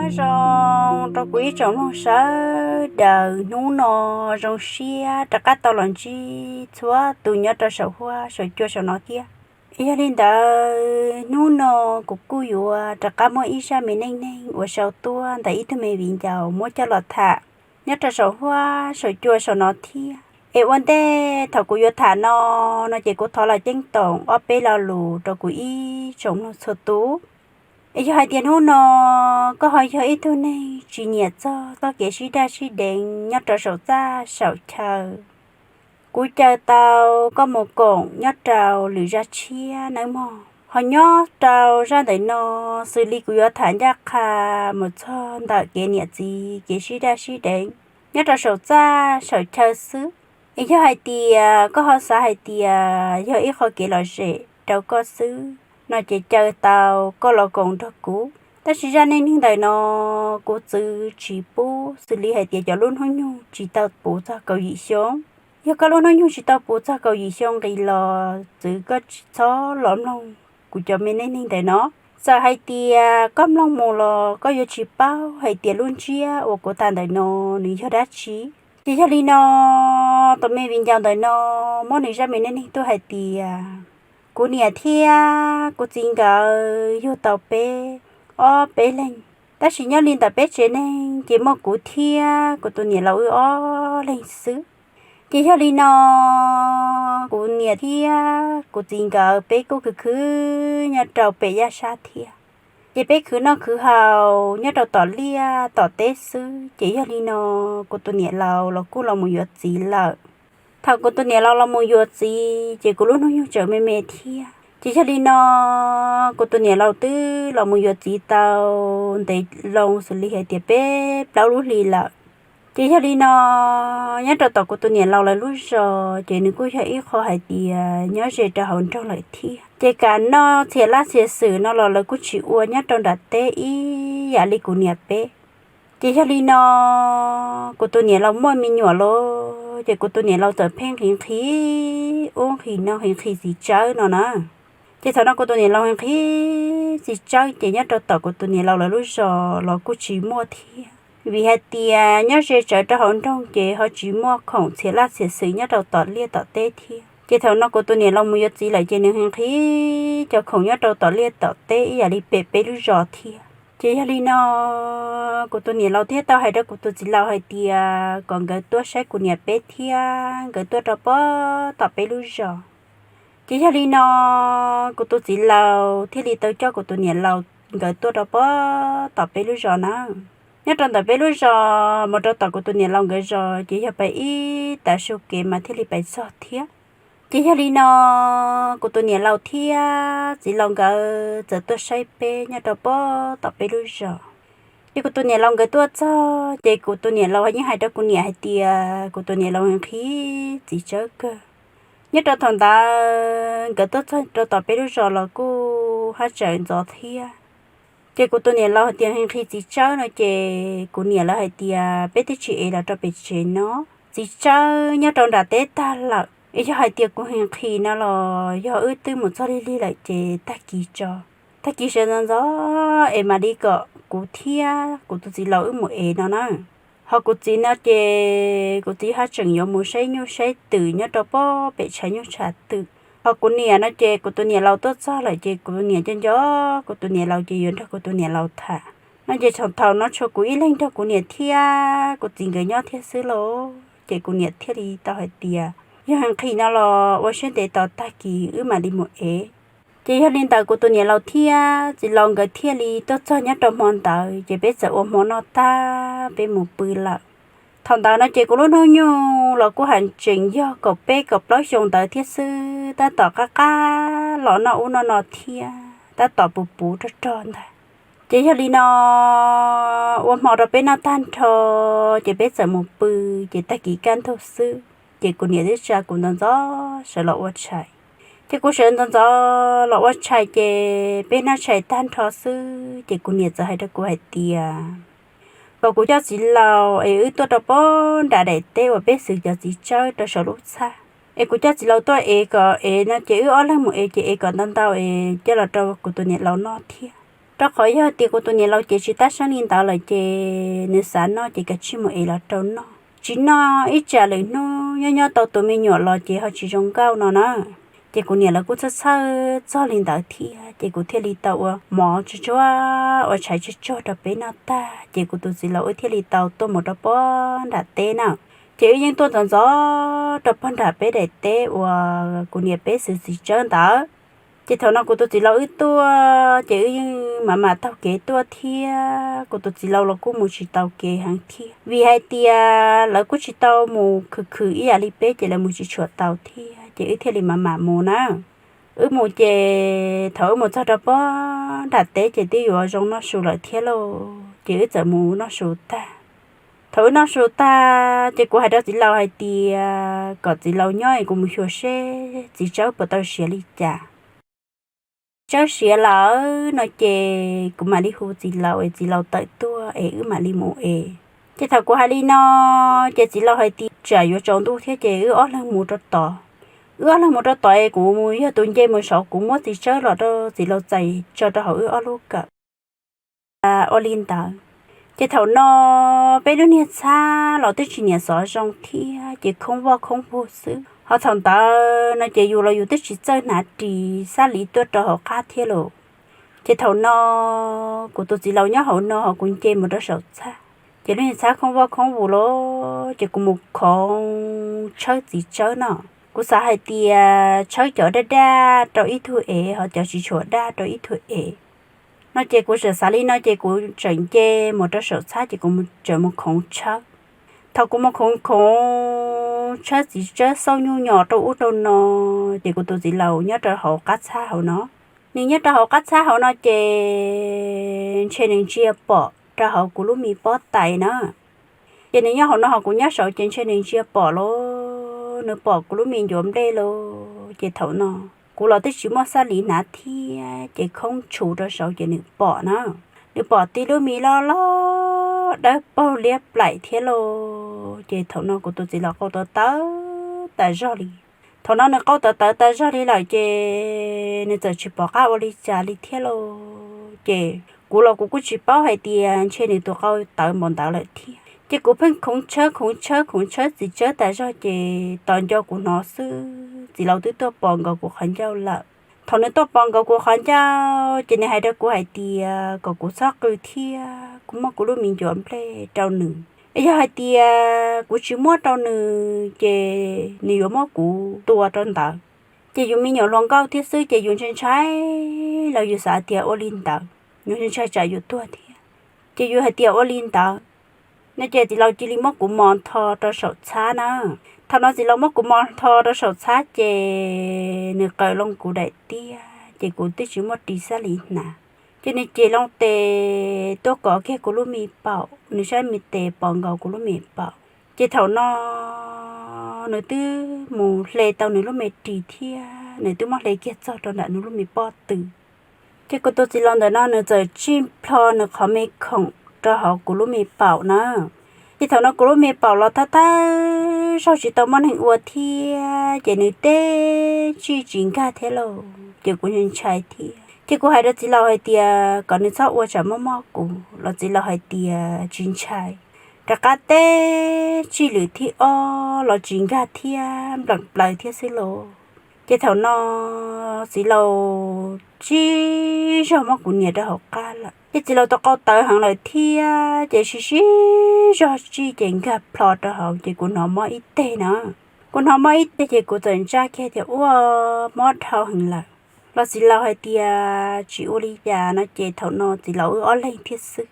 Zoo rau kuv ib tsoom mloog sawv daws, hnub no zoo siab rov qab tau los ntsib txhua tus nyob rau saum huab saum cua saum no thiab. Yog li ntawd hnub no kuv kuj yuav rov qab muab ib zaj me neej neeg uas sau tuaj ntawm ib tug me viv ncaus muab coj los tham nyob rau saum huab saum cua saum no thiab. Es ua ntej thaum kuv yuav tham no, no ces kuv thov los ceeb toom ob peb lo lus rau kuv ib tsoom mloog txhua tus. Es yog hais tias hnub no koj ho yog ib tug neeg tsis nyiam txog txoj kev sib daj sib deev nyob rau saum txaj saum chaw, kuv caw tau koj mus koom nyob rau lwm zaj tshiab nawb mog. Ho nyob rau zaj ntawm no xws li kuv yuav tham ncaj qha mus txog ntawm kev niam txiv kev sib daj sib deev nyob rau saum txaj saum chaw xwb. Es yog hais tias koj ho xav hais tias yog ib qho kev lom zem rau koj xwb no ces caw tau koj los koom nrog kuv. Tab sis zaj neej neeg ntawm no kuv txwv tsis pub xws li hais tias cov lub hnub nyoog tsis tau puv txog kaum yim xyoo. Yog koj lub hnub nyoog tsis tau puv txog kaum yim xyoo nqis los txwv koj txhob los mloog kuv cov me neej neeg ntawm no. Txawm hais tias koj mloog mus los koj yuav tsis paub hais tias lub ntsiab uas kuv tham ntawm no nws yog dab tsi. Ces yog li no, tus me viv ncaus ntawm no muab nws zaj me neej neeg tuaj hais tias, kuv niam thiab kuv txiv nkawd yug tau peb, ob peb leeg, tab sis nyob li ntawm peb tsev neeg ces muaj kuv thiab kuv tus niam laus wb ob leeg xwb. Ces yog li no, kuv niam thiab kuv txiv nkawd peb kuj khwv khwv nyob rau pem yaj sab thiab. Ces peb khwv noj khwv haus nyob rau tom liaj tom teb xwb. Ces yog li no, kuv tus niam laus los kuj los mus yuav txiv lawm. Thaum kuv tus niam laus los mus yuav txiv ces kuv lub hnub nyoog tseem me me thiab. Ces yog li no, kuv tus niam laus twb los mus yuav txiv tau ntev loo xws li hais tias peb plaub lub hli lawm. Ces yog li no, nyob rau tom kuv tus niam laus lawv lub zos ces nws kuj yog ib qho hais tias nyob ze rau hauv nroog lawm thiab. Ces kam noj txhia laj txhia xwm no los lawv kuj tsis ua nyob rau nram teb ib yam li kuv niam peb. Ces yog li no, kuv tus niam laus muaj me nyuam lawm ces kuv tus niam laus txawm pheej nqhis nqhis ub nqhis no nqhis nqhis txiv tsawb no na. Ces thaum no kuv tus niam laus nqhis nqhis txiv tsawb ces nyob rau tom kuv tus niam laus lawv lub zos los kuj tsis muaj thiab, vim hais tias nyob ze tsawv rau hauv nroog ces ho tsis muaj khoom txhia laj txhia xwm nyob rau tom liaj tom teb thiab. Ces thaum no kuv tus niam laus mus yuav txiv lawm ces nws nqhis nqhis cov khoom nyob rau tom liaj tom teb ib yam li pem peb lub zos thiab. Ces yog li no, kuv tus niam laus thiaj tau hais rau kuv tus txiv laus hais tias kom nkawd tuaj saib kuv niam peb thiab, nkawd tuaj rau pem tom peb lub zos. Ces yog li no, kuv tus txiv laus thiaj li tau coj kuv tus niam laus nkawd tuaj rau pem tom peb lub zos na. Nyob rau ntawm peb lub zos mus rau tom kuv tus niam laus nkawd zos ces yog pais ib tav su kev mas thiaj li pais txog thiab. Ces yog li no, kuv tus niam laus thiab txiv laus nkawd txawm tuaj saib peb nyob rau pem tom peb lub zos. Ces kuv tus niam laus nkawd tuaj txog ces kuv tus niam laus yeej hais rau kuv niam hais tias kuv tus niam laus nqhis txiv tsawb kawg. Nyob rau thaum ntawd nkawd tuaj txog rau tom peb lub zos los kuj haj tseem ntxov thiab. Ces kuv tus niam laus hais tias nqhis txiv tsawb no ces kuv niam lawv hais tias peb twb tsis ev los rau pem tsev no, txiv tsawb nyob rau nram teb tag lawm. Es yog hais tias kuv nqhis no los yog wb twb mus txog lig lig lawm ces tag kis tso, tag kis sawv ntxov ntxov es mam li kom kuv thiab kuv tus txiv laus wb mus ev no na. Ho kuv txiv no ces kuv txiv haj tseem yuav mus saib nyuj saib twm nyob rau pem tshav nyuj tshav twm. Ho kuv niam no ces kuv tus niam laus tuaj txog lawm ces kuv niam nco nco kuv tus niam laus ces yuav nrog kuv tus niam laus tham no ces thaum no tshuav kuv ib leeg nrog kuv niam thiab kuv txiv nkawd nyob thiab xwb lauj. Ces kuv niam thiaj li tau hais tias yog nqhis no los ua siab ntev tos tag kis wb mam li mus ev. Ces yog li ntawd kuv tus niam laus thiab txiv laus nkawd thiaj li tuaj txog nyob rau hmo ntawd ces peb txawm ua hmo noj tag peb mus pw lawm. Thaum ntawd no ces kuv lub hnub nyoog los kuj haj tseem yog kaum peb kaum plaub xyoo ntawd thiab xwb, tab tom qab qab los noj ub noj no thiab tab tom puv puv rog rog ntag. Ces yog li no, ua hmo rau peb noj tag nrho ces peb txawm mus pw. Ces tag kis kaj ntug xwb ces kuv niam twb tsa kuv ntxov ntxov sawv los ua tshais. Ces kuv sawv ntxov ntxov los ua tshais ces peb noj tshais tag nrho xwb ces kuv niam txawm hais rau kuv hais tias kom kuv coj txiv laus es wb tuaj rau pem nram daim teb uas peb xwv cov txiv tsawb rau saum lub txhab, es kuv coj txiv laus tuaj ev kom ev no ces wb ob leeg mus ev ces ev kom ntau ntau es coj los rau kuv tus niam laus noj thiab. Rau qhov yog tias kuv tus niam laus ces tsis tab seeb li ntawd lawm ces nws xav noj ces kav tsij mus ev los rau noj, tsis noj ib tsam lwm hnub nyob nyob tau tus me nyuam los ces ho tsis zoo nkauj no na. Ces kuv niam lawv kuj txhawj txhawj txog li ntawd thiab ces kuv thiaj li tau ua mov tsuag tsuag ua tshais tsuag tsuag rau peb noj tag ces kuv tus txiv laus wb thiaj li tau tuaj mus rau pog nram teb na. Ces wb yeej tuaj ntxov ntxov rau pog nram peb daim teb uas kuv niam peb xwv txiv tsawb ntawd. Ces thaum no kuv tus txiv laus wb tuaj ces wb yeej mam mam taug kev tuaj thiab kuv tus txiv laus los kuj mus tsis tau kev heev thiab vim hais tias lawv kuj tsis tau mus khwv khwv ib yam li peb ces lawv mus tsis tshua tau thiab ces wb thiaj li mam mam mus na. Wb mus ces thaum wb mus txog rau pog nram teb ces twb yuav zoo noj su lawm thiab lauj ces wb txawm mus noj su tag. Thaum wb noj su tag ces kuv hais rau txiv laus hais tias kom txiv laus nyob es kuv mus xyuas seb txiv tsawb puas tau siav li cas. Tsawb siav lawm no ces kuv mam li hu txiv laus es txiv laus tawm tuaj es wb mam li mus es. Ces thaum kuv hais li no ces txiv laus hais tias tsam yuav tsaus ntuj thiab ces wb ob leeg mus rau tod. Wb ob leeg mus rau tod es kuv yog tus nce mus saud kuv muab txiv tsawb los rau txiv laus txais tso rau hauv wb ob lub kawm. Ua li ntawd ces thaum no peb lub niag txhab los twb tsis niam xov zoo thiab ces khoob voj khoob vug xwb ho thaum ntawd no ces yus los yus twb tsis txawj hnav ris xab liv tuaj rau hauv qab thiab lauj. Ces thaum no kuv tus txiv laus nyob hauv no ho kuv nce mus rau saum txhab ces lub niag txhab khoob voj khoob vug los ces kuv mus khoov tshawb txiv tsawb no. Kuv xav hais tias tshawb cov daj daj rau ib tug ev ho cov tsis tshua daj rau ib tug ev no ces kuv tseem xav li no ces kuv tseem nce mus rau saum txhab ces kuv tseem mus khoov tshawb. Thaum kuv mus khoov khoov tshawb txiv tsawb xauj nyuj nyos rau ub rau no ces kuv tus txiv laus nyob rau hauv qab txhab hauv no. Nws nyob rau hauv qab txhab hauv no ces ntshe nws ntsia pom rau hauv kuv lub me pob tais na. Ces nws nyob hauv no ho kuv nyob saud ces ntshe nws ntsia pom los nws pom kuv lub me ncuav nplej los ces thaum no kuv los twb tsis muaj xab liv hnav thiab ces khoob tshus rau saud ces nws pom na. Nws pom tib lub me loj loj dawb paug liab plaim thiab lauj. Ces thaum no kuv tus txiv laus qau tawv tawv tas zog li. Thaum no nws qau tawv tawv tas zog li lawm ces nws txawm tsis pom qab ua li cas li thiab lauj. Ces kuv los kuv kuj tsis paub hais tias ntshe nws tus qau tawv npaum ntawd lawm thiab ces kuv pheej khoov tshawb khoov tshawb khoov tshawb txiv tsawb tas zog ces tos nco kuv hnov xwb txiv laus twb tuaj pos nkaus kuv qhov ncauj lawm. Thaum nws tuaj pos nkaus kuv qhov ncauj ces nws hais rau kuv hais tias kom kuv txhob qw thiab kuv muab kuv lub me ncuav nplej rau nws. Yog hais tias kuv tsis muab rau nws ces nws yuav muab kuv tua rau ntawd. Ces yus me nyuam hluas nkauj thiab xwb ces yus ntshai ntshai los yus xav tias ua li ntawd, yus ntshai tsam yus tuag thiab. Ces yus hais tias ua li ntawd no ces txiv laus cia li muab kuv mos ntho rau saum txhab na. Thaum no txiv laus muab kuv mos ntho rau saum txhab ces nws qawm loo kuv daim tiab ces kuv twb tsis muaj ris xab liv hnav. Ces nws ceg loo tes tuaj kov kiag kuv lub me paum, nws saib me tes pos nkaus kuv lub me paum. Ces thaum no nws twb mus hle tau nws lub me ris thiab nws twb muab hle kiag txog rau ntawm nws lub me pob tw. Ces kuv tus txiv laus ntawm no nws txawm tsij plho nws qhov me khoom rau hauv kuv lub me paum na. Ces thaum no kuv lub me paum los thawj thawj zaug tsis tau muaj neeg ua thiab ces nws teb tsij tsis nkag thiab lauj, ces kuv ntshai thiab. Ces kuv hais rau txiv laus hais tias kom nws txhob ua tsam mob mob kuv los txiv laus hais tias tsis ntshai. Rov qab teb tsij lwm thib ob los tsis nkag thiab, npleem plaws thiab xwb lauj. Ces thaum no txiv laus tsij zog muab kuv nias rau hauv qab lawm ces txiv laus tus qau tawv heev lawm thiab ces sib sib zog tsij ces nkag plho rau hauv ces kuv hnov mob ib teg na. Kuv hnov mob ib teg ces kuv txawm ntsaj kiag tias ua mob dhau heev lawm. Los txiv laus hais tias tsis ua li cas no ces thaum no txiv laus wb ob leeg thiab xwb.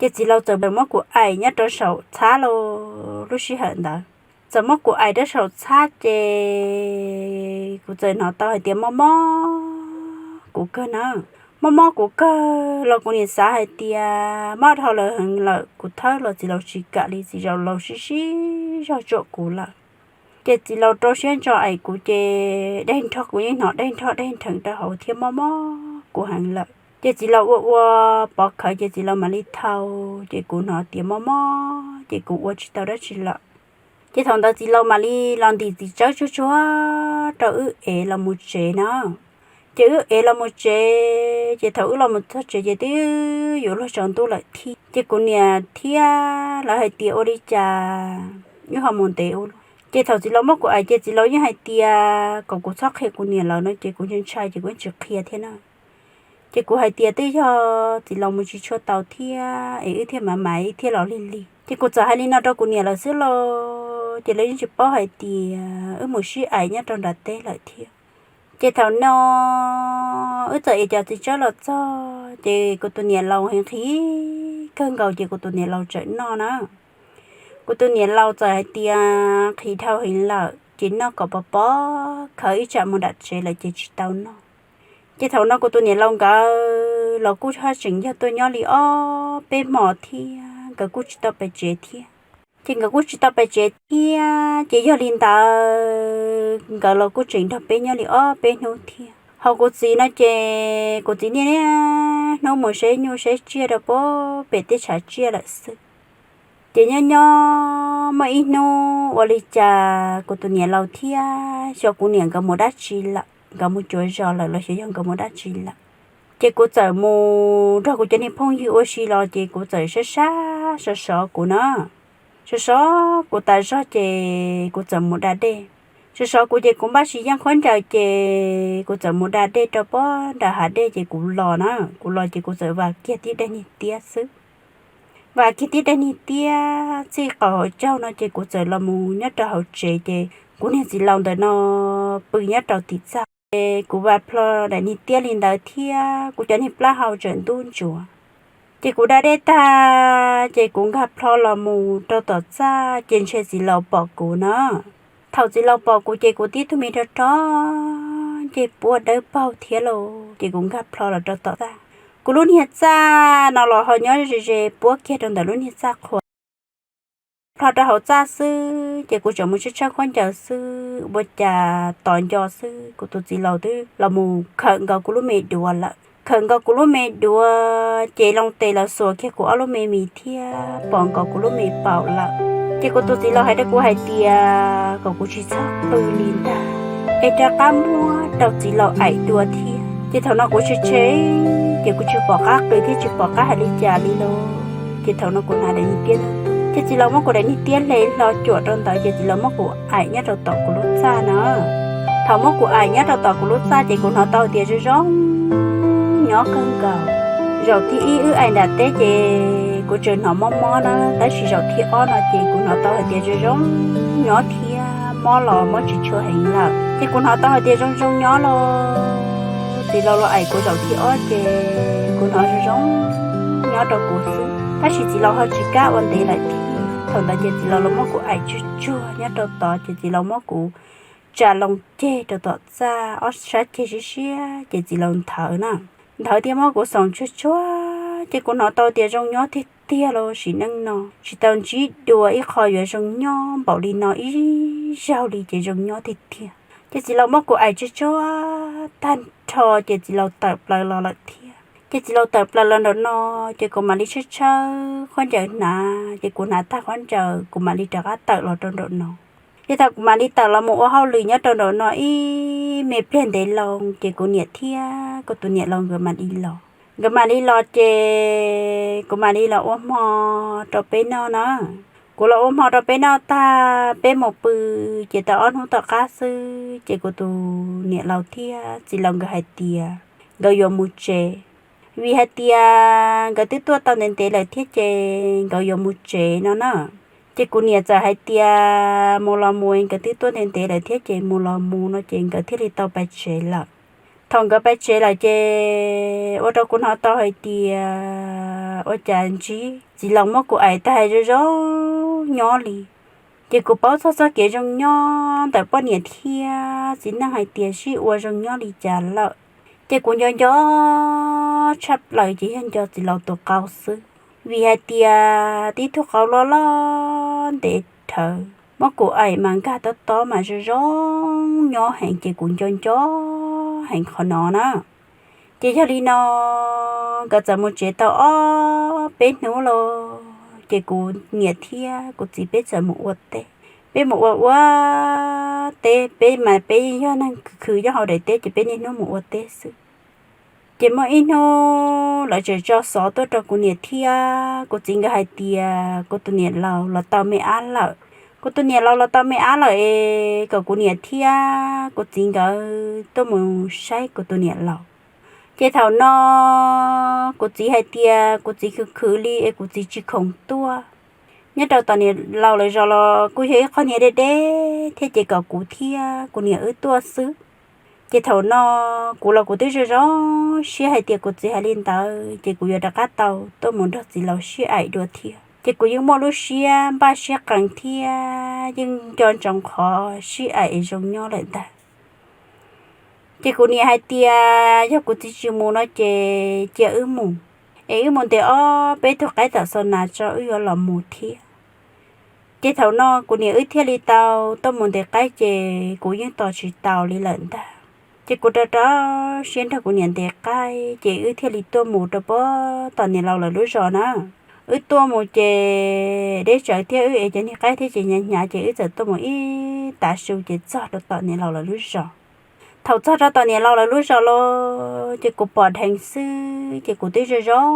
Ces txiv laus txawm muab kuv aim nyob rau saum txhab lauj. Lub sij hawm ntawd txawm muab kuv aim rau saum txhab ces kuv txawm hnov tau hais tias mob mob kuv kawg na. Mob mob kuv kawg los kuv nim xav hais tias mob dhau lawm heev lawm kuv thawb los txiv laus tsis kam li, txiv laus sib sib zog tsuam kuv lawm. Ces txiv laus rau siab ntso aim kuv ces dej nrog kuv yeej hnov dej nrog dej nrheem rau hauv thiab mob mob kuv heev lawm. Ces txiv laus ua ua pov khawv ces txiv laus mam li thau, ces kuv hnov tias mob mob ces kuv ua tsis tau dab tsi lawm. Ces thaum ntawd txiv laus mam li los ntim txiv tsawb tsuag tsuag rau wb ev los mus tsev na. Ces wb ev los mus tsev, ces thaum wb los mus txog tsev ces twb yuav luag tsaus ntuj lawm thiab. Ces kuv niam thiab lawv hais tias ua li cas wb ho mus ntev ua luaj. Ces thaum txiv laus muab kuv aim ces txiv laus yeej hais tias kom kuv txhob qhia kuv niam lawv no ces kuv ntshai ntshai ces kuv yeej tsis qhia thiab na. Ces kuv hais tias twb yog txiv laus mus tsis tshua tau thiab es wb thiaj mam mam thiab los lig lig. Ces kuv txawm hais li no rau kuv niam lawv xwb los ces lawv yeej tsis paub hais tias wb mus sib aim nyob rau nram teb lawm thiab. Ces thaum no wb txawm ev cov txiv tsawb los txog ces kuv tus niam laus heev qhib kawg nkaus ces kuv tus niam laus txawm noj na. Kuv tus niam laus txawm hais tias qhis dhau heev lawm ces noj kom pov pob khaws ib tsam mus nram tsev lawm ces tsis tau noj. Ces thaum no kuv tus niam laus nkawd los kuj haj tseem yog tuaj nyob li ob peb hmos thiab nkawd kuj tsis tau pais tsev thiab. Ces nkawd kuj tsis tau pais tsev thiab ces yog li ntawd nkawd los kuj tseem nrog peb nyob li ob peb hnub thiab. Ho kuv txiv no ces kuv txiv niaj niaj hnub mus saib nyuj saib tsiaj rau pem tej tshav tsiaj lawm xwb. Ces nyob nyob muaj ib hnub ua li cas kuv tus niam laus thiab xyov kuv niam nkawd mus dab tsi lawm, nkawd mus cuav zos lawm los xyov yog nkawd mus dab tsi lawm. Ces kuv txawm mus nrog kuv cov niag phooj ywg ua si los ces kuv txawm sab sab sov sov kuv na. Sov sov kuv tas zog ces kuv txawm mus da dej. Sov sov kuv ces kuv npaj siv yeej khaub ncaws ces kuv txawm mus da dej rau pob nram hav dej ces kuv los na. Kuv los ces kuv txawm vam kiag tib daim niag tiab xwb. Vam kiag tib daim niag tiab txij qaum hauv caug no ces kuv txawm los mus nyob rau hauv tsev ces kuv niag txiv laus ntawm no pw nyob rau tim txaj. Ces kuv vam plho daim niag tiab li ntawd thiab kuv cov niag plaub hau tseem ntub ntsuav. Ces kuv da dej tag ces kuv nkag plho los mus rau tom txaj ces ntshe txiv laus pom kuv na. Thaum txiv laus pom kuv ces kuv tib tug me rog rog ces puab dawb paug thiab lauj. Ces kuv nkag plho los rau tom txaj. Kuv lub niag txaj no los ho nyob ze ze puab kiag rau ntawm lub niag txaj qhua. Plho rau hauv txaj xwb ces kuv tseem mus tshawb tshawb khaub ncaws xwb ua cas tos nco xwb kuv tus txiv laus twb los mus khawm nkaus kuv lub me duav lawm. Khawm nkaus kuv lub me duav ces loo tes los xuas kiag kuv ob lub me mis thiab pom nkaus kuv lub me paum lawm. Ces kuv tus txiv laus hais rau kuv hais tias kom kuv tsis txhob pw li ntag, es rov qab muab rau txiv laus aim dua thiab. Ces thaum no kuv tshee tshee ces kuv tsis pom qab qw thiab tsis pom qab hais li cas li lauj. Ces thaum no kuv hnav daim niag tiab, ces txiv laus muab kuv daim niag tiab hle hlo cuam rau ntawd ces txiv laus muab kuv aim nyob rau tom kuv lub txaj na. Thaum muab kuv aim nyob rau tom kuv lub txaj ces kuv hnov tau tias zoo zoo nyob kawg nkaus. Zaum thib ib wb aim nram teb ces kuv tseem hnov mob mob na, tab sis zaum thib ob no ces kuv hnov tau hais tias zoo zoo nyob thiab mob los mob tsis tshua heev lawm. Ces kuv hnov tau hais tias zoo zoo nyob los txiv laus los aim kuv zaum thib ob ces kuv hnov zoo zoo nyob rau kuv xwb, tab sis txiv laus ho tsis kam ua ntev lawm thiab. Thaum ntawd ces txiv laus los muab kuv aim tsuag tsuag nyob rau tod ces txiv laus muab kuv tsa loo ceg rau tom txaj ob sab ceg siab siab ces txiv laus nthawv na. Nthawv thiab muab kuv xoom tsuag tsuag ces kuv hnov tau tias zoo nyob tiag tiag los sim neej no tsis tau ntsib dua ib qho yuav zoo nyob npaum li no ib zaug li ces zoo nyob tiag tiag. Ces txiv laus muab kuv aim tsuag tsuag tag nrho ces txiv laus tawm plaws los lawm thiab. Ces txiv laus tawm plaws los nraum no ces kuv mam li tshawb tshawb khaub ncaws hnav, ces kuv hnav tag khaub ncaws kuv mam li rov qab tawm los rau nraum no. Ces thaum kuv mam li tawm los mus ua hauj lwm nyob rau nraum no ib me pliag ntev loo ces kuv niam thiab kuv tus niam laus nkawd mam li los. Nkawd mam li los ces kuv mam li los ua hmo rau peb noj na. Kuv los ua hmo rau peb noj tag peb mus pw, ces tau ob hnub tom qab xwb ces kuv tus niam laus thiab txiv laus nkawd hais tias nkawd yuav mus tsev, vim hais tias nkawd twb tuaj tau ntev ntev lawm thiab ces nkawd yuav mus tsev no na. Ces kuv niam txawm hais tias mus los mus, nkawd twb tuaj ntev ntev lawm thiab ces mus los mus no ces nkawd thiaj li tau pais tsev lawm. Thaum nkawd pais tsev lawm ces ua rau kuv hnov tau hais tias ua cas ntsib txiv laus muab kuv aim tag zoo zoo nyob li. Ces kuv paub txog txoj kev zoo nyob ntawm poj niam thiab txiv neej hais tias sib ua zoo nyob li cas lawm. Ces kuv nco nco tshaj plaws ces yog nco txiv laus tus qau xwb, vim hais tias tib tug qau loj loj ntev dhawv muab kuv aim mas nkag tob tob mas zoo zoo nyob heev ces kuv nco nco heev qhov no na. Ces yog li no nkawd txawm mus tsev tau ob peb hnub los ces kuv niam thiab kuv txiv peb txawm mus ua teb. Peb mus ua ua teb, peb mas peb yog neeg khwv khwv nyob hauv daim teb ces peb niaj hnub mus ua teb xwb. Ces muaj ib hnub lawv tseem tso xov tuaj rau kuv niam thiab kuv txiv nkawd hais tias kuv tus niam laus los tau me ab lawm. Kuv tus niam laus los tau me ab lawm es kom kuv niam thiab kuv txiv nkawd tuaj mus saib kuv tus niam laus. Ces thaum no kuv txiv hais tias kuv txiv khwv khwv li es kuv txiv tsis khoom tuaj. Nyob rau tom niam laus lawv zos los kuj yog ib qho niag deb deb thiab ces kom kuv thiab kuv niam wb tuaj xwb. Ces thaum no kuv los kuv twb zoo zoo siab hais tias kuv txiv hais li ntawd ces kuv yuav rov qab tau tuaj mus nrog txiv laus sib aim dua thiab. Ces kuv yeej muaj lub siab npaj siab qees thiab yeej nco ntsoov qhov sib aim es zoo nyob lawm ntag. Ces kuv niam hais tias yog kuv txiv tsis mus no ces cia wb mus, es wb mus ntes ob peb tug qaib tom xaus nas tso wb yuav los mus thiab. Ces thaum no kuv niam wb thiaj li tau tuaj mus ntes qaib ces kuv yeej tos tsis taus li lawm ntag. Ces kuv rau rau siab nrog kuv niam ntes qaib ces wb thiaj li tuaj mus rau pem tom niam laus lawv lub zos na. Wb tuaj mus ces deb tsawv thiab wb ev cov niag qaib thiab ces hnyav hnyav ces wb txawm tuaj mus ib tav su ces txog rau tom niam laus lawv lub zos. Thaum txog rau tom niam laus lawv lub zos los ces kuv pom dheev xwb ces kuv twb zoo zoo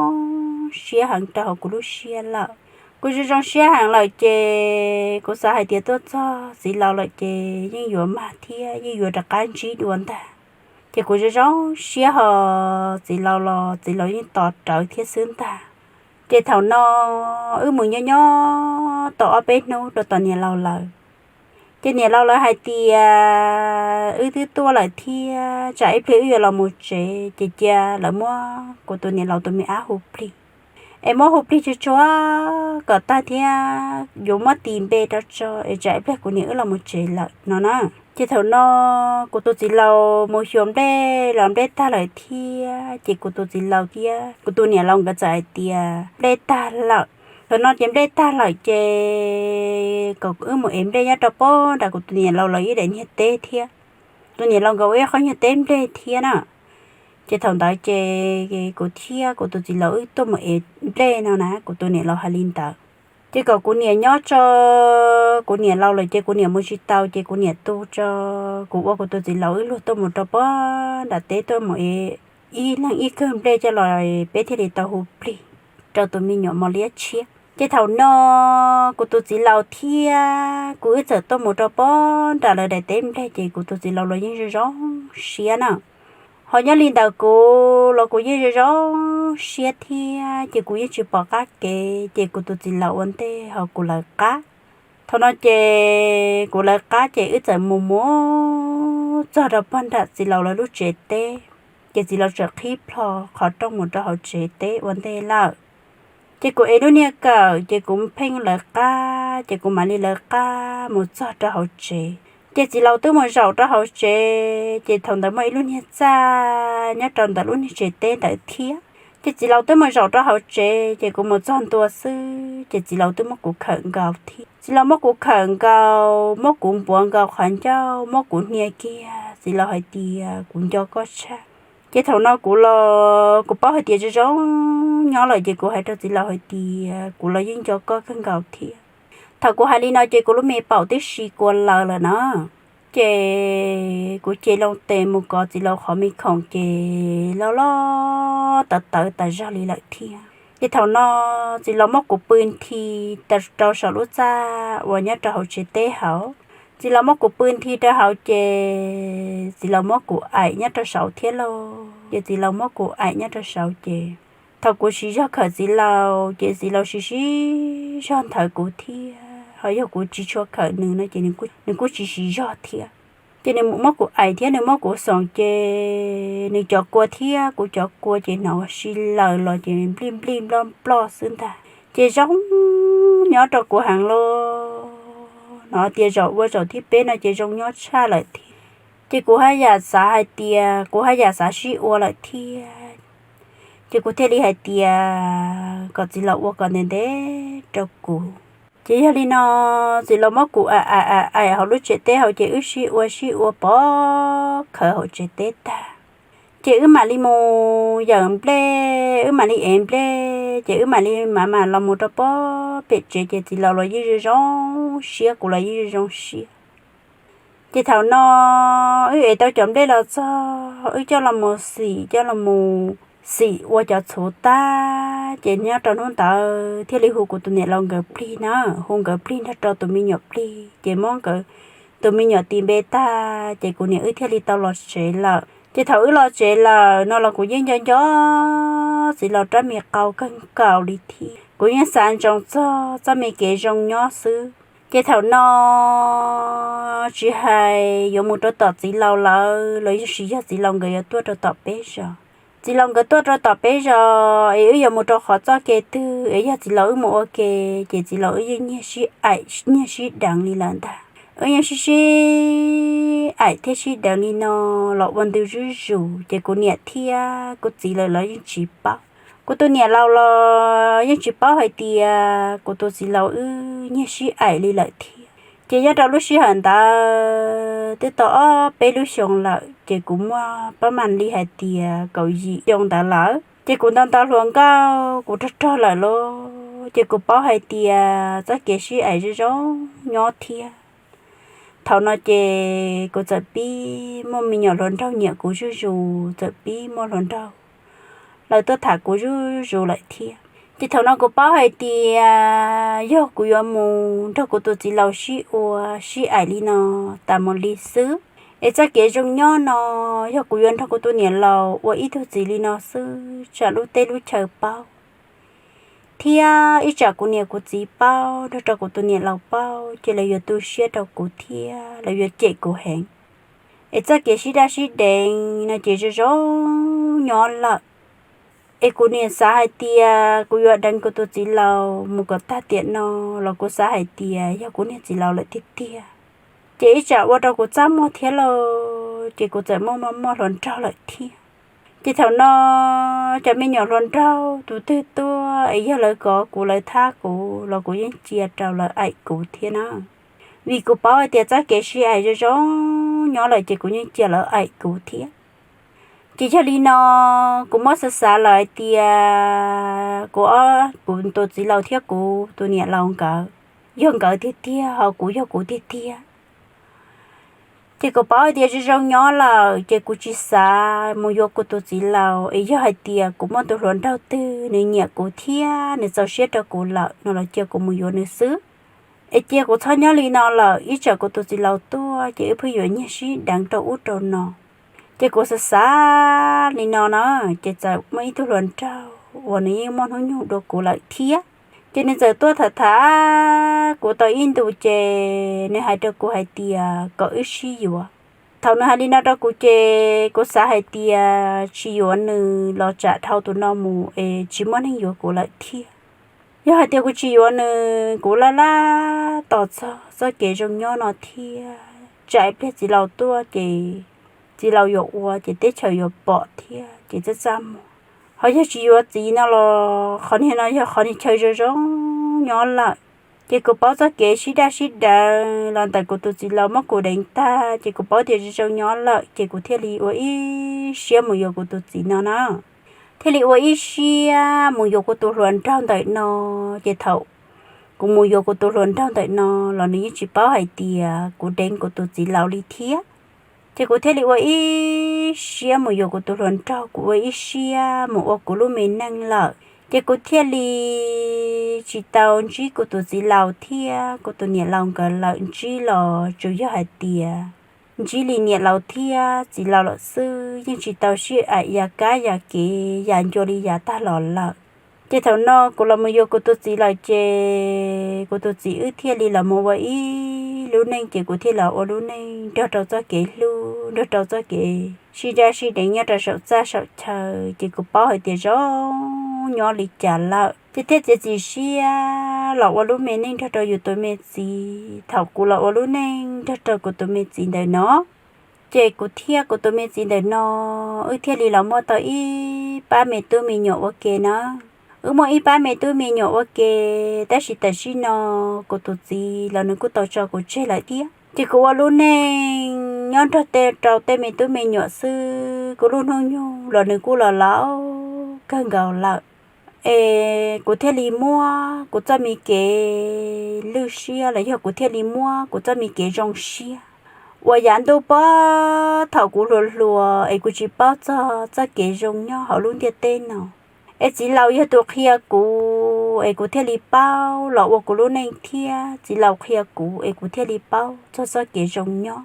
siab heev rau hauv kuv lub siab lawm. Kuv zoo zoo siab heev lawm ces kuv xav hais tias tuaj txog txiv laus lawm ces yeej yuav mag thiab yeej yuav rov qab ntsib dua ntag. Ces kuv zoo zoo siab ho txiv laus los txiv laus yeej tos rawv thiab xwb ntag. Ces thaum no wb mus nyob nyob tau ob peb hnub rau tom niam laus lawv. Ces niam laus lawv hais tias wb twb tuaj lawm thiab tsam ib pliag wb yuav los mus tsev ces cia lawv muab kuv tus niam laus tus me ab hu plig, es muab hu plig tsuag tsuag kom tag thiab yuav muab tis npe rau tso es tsam ib pliag kuv niam wb los mus tsev lawm no na. Ces thaum no kuv tus txiv laus mus xyuas nplej los nplej tag lawm thiab ces kuv tus txiv laus thiab kuv tus niam laus nkawd txawm hais tias nplej tag lawm. Thaum no ces nplej tag lawm ces kom wb mus ev nplej nyob rau pem nram kuv tus niam laus lawv ib daim niag teb thiab. Tus niam laus nkawd ua ib qho nyuag teb nplej thiab na. Ces thaum ntawd ces kuv thiab kuv tus txiv laus wb tuaj mus ev nplej no na, kuv tus niam laus hais li ntawd. Ces kom kuv niam nyob tso, kuv niam laus lawm ces kuv niam mus tsis tau ces kuv niam tu tso, kuv ua kuv tus txiv laus wb luag tuaj mus rau pem nram teb tuaj mus ev ib leeg ib kawm nplej coj los peb thiaj li tau hu plig rau tus me nyuam mos liab tshiab. Ces thaum no kuv tus txiv laus thiab kuv wb txawm tuaj mus rau pem nram lawv daim teb nplej ces kuv tus txiv laus los yeej zoo zoo siab na. Ho nyob li ntawd kuv los kuv yeej zoo zoo siab thiab ces kuv yeej tsis pom qab kev ces kuv tus txiv laus ua ntej ho kuv lawv qab. Thaum no ces kuv lawv qab ces wb txawm mus mus txog rau pem nram txiv laus lawv lub tsev teb. Ces txiv laus txawm qhib plho qhov rooj mus rau hauv tsev teb ua ntej lawm. Ces kuv ev lub niag kawm ces kuv pheej lawv qab ces kuv mam li lawv qab mus txog rau hauv tsev. Ces txiv laus twb mus zaum rau hauv tsev ces thaum ntawd muaj ib lub niag txaj nyob rau ntawm lub niag tsev teb ntawd thiab. Ces txiv laus twb mus zaum rau hauv tsev ces kuv mus txog ntua xwb ces txiv laus twb muab kuv khawm nkaus thiab. Txiv laus muab kuv khawm nkaus, muab kuv npuav nkaus qhov ncauj, muab kuv hnia kiag, txiv laus hais tias kuv nco koj tshaj. Ces thaum no kuv los kuv paub hais tias zoo zoo nyob lawm ces kuv hais rau txiv laus hais tias kuv los yeej nco koj kawg nkaus thiab. Thaum kuv hais li no ces kuv lub me paum twb si kua laws lawm na. Ces kuv ces loo tes mus kov txiv laus qhov me khoom ces loj loj tawv tawv tas zog li lawm thiab. Ces thaum no txiv laus muab kuv pw nthi rau saum lub txaj uas nyob rau hauv tsev teb hauv. Txiv laus muab kuv pw nthi rau hauv ces txiv laus muab kuv aim nyob rau saud thiab lauj. Ces txiv laus muab kuv aim nyob rau saud ces thaum kuv siv zog khawm txiv laus ces txiv laus siv siv zog nthawv kuv thiab, ho yog kuv tsis tshua khawm nws no ces nws kuj tsis siv zog thiab. Ces nws muab kuv aim thiab nws muab kuv xoom ces nws cov kua thiab kuv cov kua ces hnov si laws los ces nplij nplij nploj nploj xwb ntag. Ces zoo nyob rau kuv heev lauj, hnov tias zaum ua zaum thib peb no ces zoo nyob tshaj lawm thiab. Ces kuv haj yam xav hais tias kuv haj yam xav sib ua lawm thiab. Ces kuv thiaj li hais tias kom txiv laus ua kom ntev ntev rau kuv. Ces yog li no txiv laus muab kuv aim aim aim hauv lub tsev teb hauv ces wb sib ua sib ua pov khawv hauv tsev teb tag. Ces wb mam li mus yawm nplej, wb mam li ev nplej thiab ces wb mam li mam mam los mus rau pem tsev ces txiv laus los yeej zoo zoo siab, kuv los yeej zoo zoo siab. Ces thaum no wb ev tau cov nplej los txog wb coj los mus xim, coj los mus xim ua cov txhuv tag ces nyob rau hnub ntawd thiaj li hu kuv tus niam laus nkawd plig na, hu nkawd plig nrog rau tus me nyuam plig ces muab nkawd tus me nyuam tis npe tag ces kuv niam wb thiaj li tau los tsev lawm. Ces thaum wb los tsev lawm no los kuv yeej nco nco txiv laus rab me qau kawg nkaus li thiab. Kuv yeej xav ntsoov txog txoj me kev zoo nyob xwb. Ces thaum no tsis hais yuav mus rau tom txiv laus lawv los yeej tsis yog txiv laus nkawd yuav tuaj rau tom peb zos. Txiv laus nkawd tuaj rau tom peb zos es wb yuav mus rau qhov txoj kev twg es yog txiv laus wb mus ua ke ces txiv laus wb yeej nyiag sib aim nyiag sib deev li lawm ntag. Wb yeej sib sib aim thiab sib deev li no los ua ntu zuj zus ces kuv niam thiab kuv txiv lawv los yeej tsis paub. Kuv tus niam laus los yeej tsis paub hais tias kuv tus txiv laus wb nyiag sib aim li lawm thiab. Ces nyob rau lub sij hawm ntawd twb tau ob peb lub xyoo lawm ces kuv muaj pab mam li hais tias kaum yim xyoo ntawd lawm ces kuv nto nto hluas nkauj kuv rog rog lawm lauj ces kuv paub hais tias txoj kev sib aim zoo zoo nyob thiab. Thaum no ces kuv txawm pib muaj me nyuam hluas nraug nyiam kuv zuj zus, txawm pib muaj hluas nraug lawv tuaj tham kuv zuj zus lawm thiab. Ces thaum no kuv paub hais tias yog kuv yuav mus nrog kuv tus txiv laus sib ua sib aim li no tas mus li xwb es txoj kev zoo nyob no yog kuv yuav nrog kuv tus niam laus ua ib tug txiv li no xwb tsam lub teb lub chaw paub thiab ib tsam kuv niam kuv txiv paub nrog rau kuv tus niam laus paub ces lawv yuav tu siab rau kuv thiab lawv yuav cem kuv heev. Es txoj kev sib daj sib deev no ces zoo zoo nyob lawm. Es kuv niam xav hais tias kuv yuav deev kuv tus txiv laus mus kom tag tiam no los kuv xav hais tias yog kuv niag txiv laus lawm tiag tiag ces ib tsam ua rau kuv txaj muag thiab lauj ces kuv txawm muaj muaj muaj hluas nraug lawm thiab. Ces thaum no cov me nyuam hluas nraug tus twg tuaj es yog lawv kov kuv lawv thab kuv los kuv yeej cia rau lawv aim kuv thiab na. Vim kuv paub hais tias txoj kev sib aim zoo zoo nyob lawm ces kuv yeej cia lawv aim kuv thiab. Ces yog li no kuv muab xav xav lawm hais tias kuv ob kuv tus txiv laus thiab kuv tus niam laus nkawd yog nkawd tiag tiag ho kuv yog kuv tiag tiag. Ces kuv paub hais tias zoo zoo nyob lawm ces kuv tsis xav mus yuav kuv tus txiv laus es yog hais tias kuv muaj tus hluas nraug twg nws nyiam kuv thiab nws txaus siab rau kuv lawm no los cia kuv mus yuav nws xwb. Es cia kuv txhob nyob li no lawm ib tsam kuv tus txiv laus tuaj ces wb pheej yuav nyiag sib deev rau ub rau no. Ces kuv xav xav li no na ces txawm muaj ib tug hluas nraug uas nws yeej muaj hnub nyoog dua kuv lawm thiab. Ces nws txawm tuaj tham tham kuv tau ib ntus ces nws hais rau kuv hais tias kom wb sib yuav. Thaum nws hais li no rau kuv ces kuv xav hais tias tsis yuav nws los tsam dhau tus no mus es tsis muaj neeg yuav kuv lawm thiab. Yog hais tias kuv tsis yuav nws kuv laj laj tos txog txoj kev zoo nyob no thiab tsam ib pliag txiv laus tuaj ces txiv laus yuav ua ces teb chaws yuav pom thiab ces txaj txaj muag. Ho yog tsis yuav txiv no los qhov niag no yog qhov niag chaw zoo zoo nyob lawm. Ces kuv paub txoj kev sib daj sib deev los ntawm kuv tus txiv laus muab kuv deev tag ces kuv paub tias zoo zoo nyob lawm ces kuv thiaj li ua ib siab mus yuav kuv tus txiv no na. Thiaj li ua ib siab mus yuav kuv tus hluas nraug ntawm no. Ces thaum kuv mus yuav kuv tus hluas nraug ntawm no los nws yeej tsis paub hais tias kuv deev kuv tus txiv laus li thiab. Ces kuv thiaj li ua ib siab mus yuav kuv tus hluas nraug, kuv ua ib siab mus ua kuv lub me neej lawm. Ces kuv thiaj li tsis tau ntsib kuv tus txiv laus thiab kuv tus niam laus nkawd lawm, ntsib los tsuas yog hais tias ntsib li niam laus thiab txiv laus lawm xwb, yeej tsis tau sib aim ya kab ya kev ya ncua li yav tag los lawm. Ces thaum no kuv los mus yuav kuv tus txiv lawm ces kuv tus txiv wb thiaj li los mus ua ib lub neej, ces kuv thiaj los ua lub neej nrog rau txoj kev hlub, nrog rau txoj kev sib daj sib deev nyob rau saum txaj saum chaw, ces kuv paub hais tias zoo nyob li cas lawm. Ces thiaj txiav txim siab los ua lub me neej nrog rau yus tus me txiv. Thaum kuv los ua lub neej nrog rau kuv tus me txiv ntawm no, ces kuv thiab kuv tus me txiv ntawm no, wb thiaj li los muaj tau ib pab me tub me nyuam ua ke na. Wb muaj ib pab me tub me nyuam ua ke, tab sis tam sim no kuv tus txiv los nws kuj tau tso kuv tseg lawm thiab. Ces kuv ua lub neej nyob nrog tej rau tej me tub me nyuam xwb, kuv lub hnub nyoog los nws kuj los laus kawg nkaus lawm. Es kuv thiaj li muab kuv txoj me kev lwj siab los yog kuv thiaj li muab kuv txoj me kev zoo siab ua yav ntuj pab thaum kuv hluas hluas es kuv tsis paub txog txoj kev zoo nyob hauv lub ntiaj teb no. Es txiv laus yog tus qhia kuv es kuv thiaj li paub los ua kuv lub neej thiab. Txiv laus qhia kuv es kuv thiaj li paub txog txoj kev zoo nyob.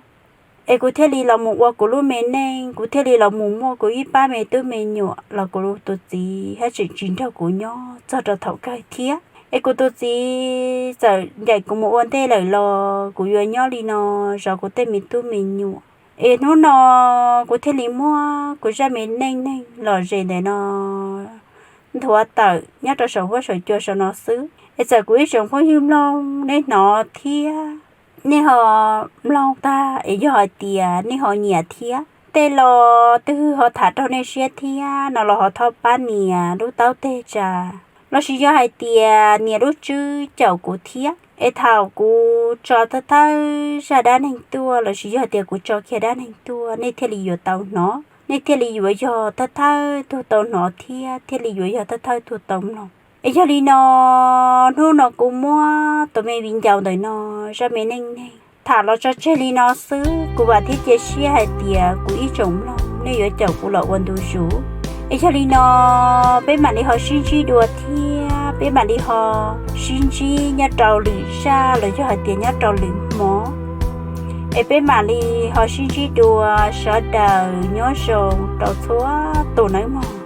Es kuv thiaj li los mus ua kuv lub me neej, kuv thiaj li los mus muaj kuv ib pab me tub me nyuam los kuv tus txiv haj tseem tsis nrog kuv nyob txog rau thaum kawg thiab. Es kuv tus txiv txawm ncaim kuv mus ua ntej lawm los kuv yuav nyob li no zov kuv tej me tub me nyuam. Es hnub no kuv thiaj li muab kuv zaj me neej neeg lom zem ntawm no nthuav tawm nyob rau saum huab saum cua saum no xwb. Es txawm kuv ib tsoom phooj ywg mloog nej hnov thiab, nej ho mloog tag es yog hais tias nej ho nyiam thiab, tej lo twg ho tham raug nej siab thiab no los ho thov pab nias lub taub teg tsa, lossis yog hais tias nias lub tswb caum kuv thiab. Es thaum kuv tso thawj thawj zaj dab neeg tuaj lossis yog tias kuv tso kiag dab neeg tuaj nej thiaj li yuav tau hnov, nej thiaj li yuav yog thawj thawj tug tau hnov thiab thiaj li yuav yog thawj thawj tug tau mloog. Es yog li no, hnub no kuv muab tus me viv ncaus ntawm no zaj me neej neeg tham los tso tseg li no xwb. Kuv vam thiab cia siab hais tias kuv ib tsoom mloog nej yuav caum kuv los ua ntu zus. Es yog li no, peb mam li ho sib ntsib dua thiab peb mam li ho sib ntsib nyob rau lwm zaj los yog hais tias nyob rau lwm hmo. Es peb mam li ho sib ntsib dua, sawv daws nyob zoo rau txhua tus nawb mog.